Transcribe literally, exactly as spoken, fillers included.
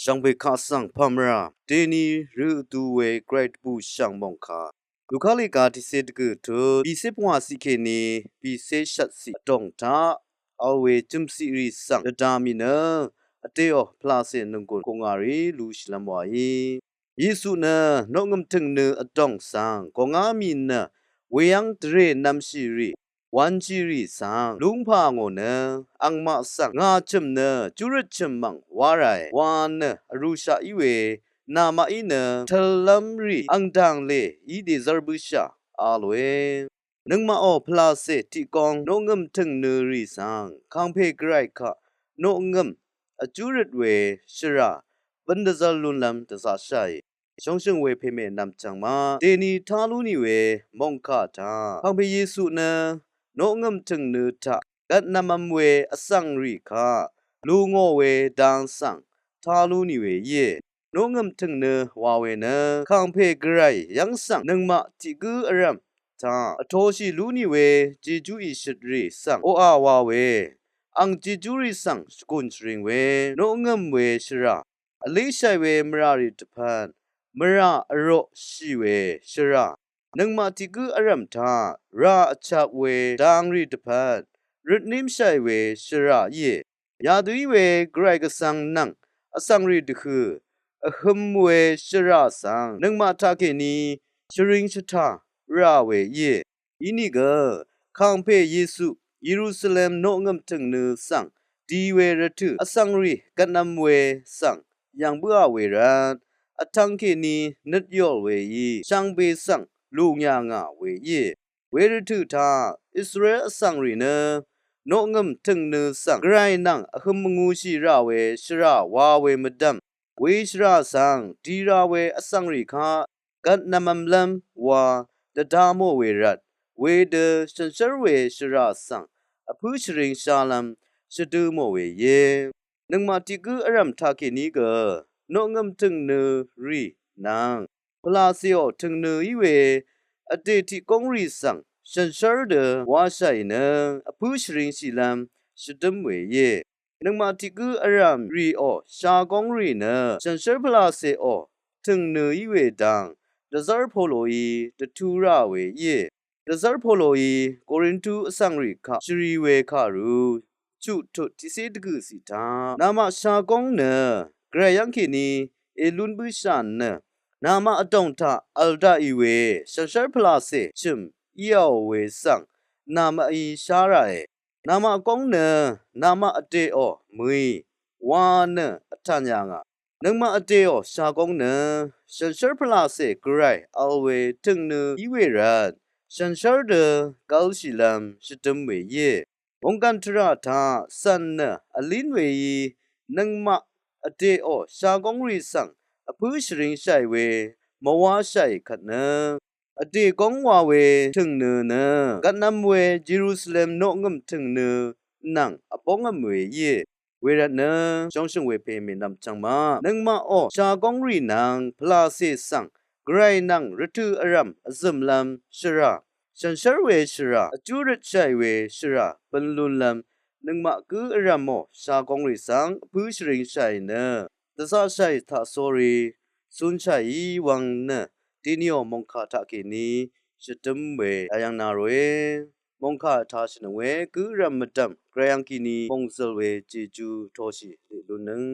Shvngbe kaq svng pàmvrà deni rø vdu we gvray dvbùshv̀ng mòngkà Luka lèga tiqcé dvgø̀ tut bìcé pvngwà ciq kèní bìcé shvt ciq vdòng taq vl we jø̀mciq rì svng dvda mì nø vdèò pvlacè nònggùn kòngà rì lushìlv́m wàí. Yesu nø noqngø̀m tø̀ngnø vdòng svng kòngá mì nø weyv́ng dvrè nv̄mshì rì wv̄nshì rì svng lúngpà ngò nø angmaq svng ngà chø̀m nø júrøt chø̀m mv̀ng wá ràe wa nø vrūshaq í we namaqí nø tøllv́m rì ang dv̀nglè í dèzv́r bǿshà a lòe. Nøngmaqò pvlacè tiqgóng noqngø̀m tø̀ngnø rì svng kàngpè gvray kaq noqngø̀m vjúrøt we shvrà bǿn dvzv́r lúnlv́m dvzaqsháì. Shóngshø̀ng we pèmè nv̀mchv̀ng maq dèni tá lú nì we mòngkà taq kàngpè Yesu nø noqngø̀m tø̀ngnø taq gvtnv̄mv̄m we vsvng rì kaq lù ngò we dang svng tá lú nì we íe. Noqngø̀m tø̀ngnø wa we nø kàngpè gvray yv́ng svng nøngmaq tiq gǿ vrv̀m taq vtoshì lú nì we jejú ìshøt rì svng oqà wa we ang jejú rì svng shvgùn shvring we noqngø̀m we shvrà vlíshàì we mvrà rì dvpvt mvrà vroqshì we shvrà nøngmaq tiq gǿ vrv̀m taq rà vchak we dang rì dvpvt røtnímshàì we shvrà íe. Yadø í we gvray gvsvng nvng vsvng rì dvhø̀ vhøm we shvrà svng nøngmaq taqkèní shvring shvtà rà we íe. Inìgø kàngpè Yesu Yerusalem noqngø̀m tø̀ngnø svng di we rvtø̀ vsvng rì gvtnv̄m we svng yv̀ng bǿà we rvt vtv̄ng kèní nøt yòl weí shvngbe svng lùngà ngà we íe. We rvtø̀ taq Israel vsvng rì nø noqngø̀m tø̀ngnø svng gvray nvng vhøm vngūshì rà we shvrà wa we mvdv̀m we shvrà svng di ra we vsvng rì kaq gvtnv̄mv̄mlv́m wa dvda mò we rvt wedø shànshér we shvrà svng vpǿ shvring shálv́m shvdø mò we íe. Nøngmaq tiq gǿ vrv̀m taqkèní gø noqngø̀m tø̀ngnø rì nvng pvlacèò tø̀ngnø í we vdè tiqgóng rì svng shànshér dø washàì nø vpǿ shvringshìlv́m shvdǿm we íe. Nøngmaq tiq gǿ vrv̀m rìò shagóng rì nø shànshér pvlacèò tø̀ngnø í we dang dvzv́r Poloí dvtu rà we íe. Dvzv́r Poloí Korintu vsvng rì kaq shvri we kàru chuq tut tiqcé dvgø̀ ciq taq namaq shagóng nø gvray yv́ng kèní èlún bǿshà nø namaq vdòng taq v̀l daqì we shànshér pvlacè chø̀m íò we svng namaqí shá ràe. Namaq góng nø namaq vdèò mø̀í wa nø vtàn yà ngà. Nøngmaq vdèò shagóng nø shànshér pvlacè gvray vl we tø̀ngnø í we rvt shànshér dø gv́lshìlv́m shvdǿm we íe. Mònggàn tvrà taq cv̀n nø vlín weí nøngmaq vdèò shagóng rì svng vpǿ shvringshàì we mvwáshàì kvt nø vdè góng wa we tø̀ngnø nø gvtnv̄m we Yerusalem noqngø̀m tø̀ngnø nvng vbóngv̀m we íe. Wervt nø shóngshø̀ng we pè mènvm chvng ma nøngmaqò shagóng rì nvng pvlacè svng gvray nvng rvtø̀ vrv̀m vzø̀mlv́m shvrà shànshér we shvrà vjú røtshàì we shvrà bøn lúnlv́m nøngmaq gǿ vrv̀mò shagóng rì svng vpǿ shvringshàì nø dvzaqshàì taq sórí cúnshàìí wvng nø diniò mòngkà taqkèní shvdǿm we yayv̀ng na ròe. Mòngkà taq shvnøng we gǿ vrv̀m mvdv̀m gvray yv́ng kèní mòngzø̀l we jejú toshì lè lúnnøng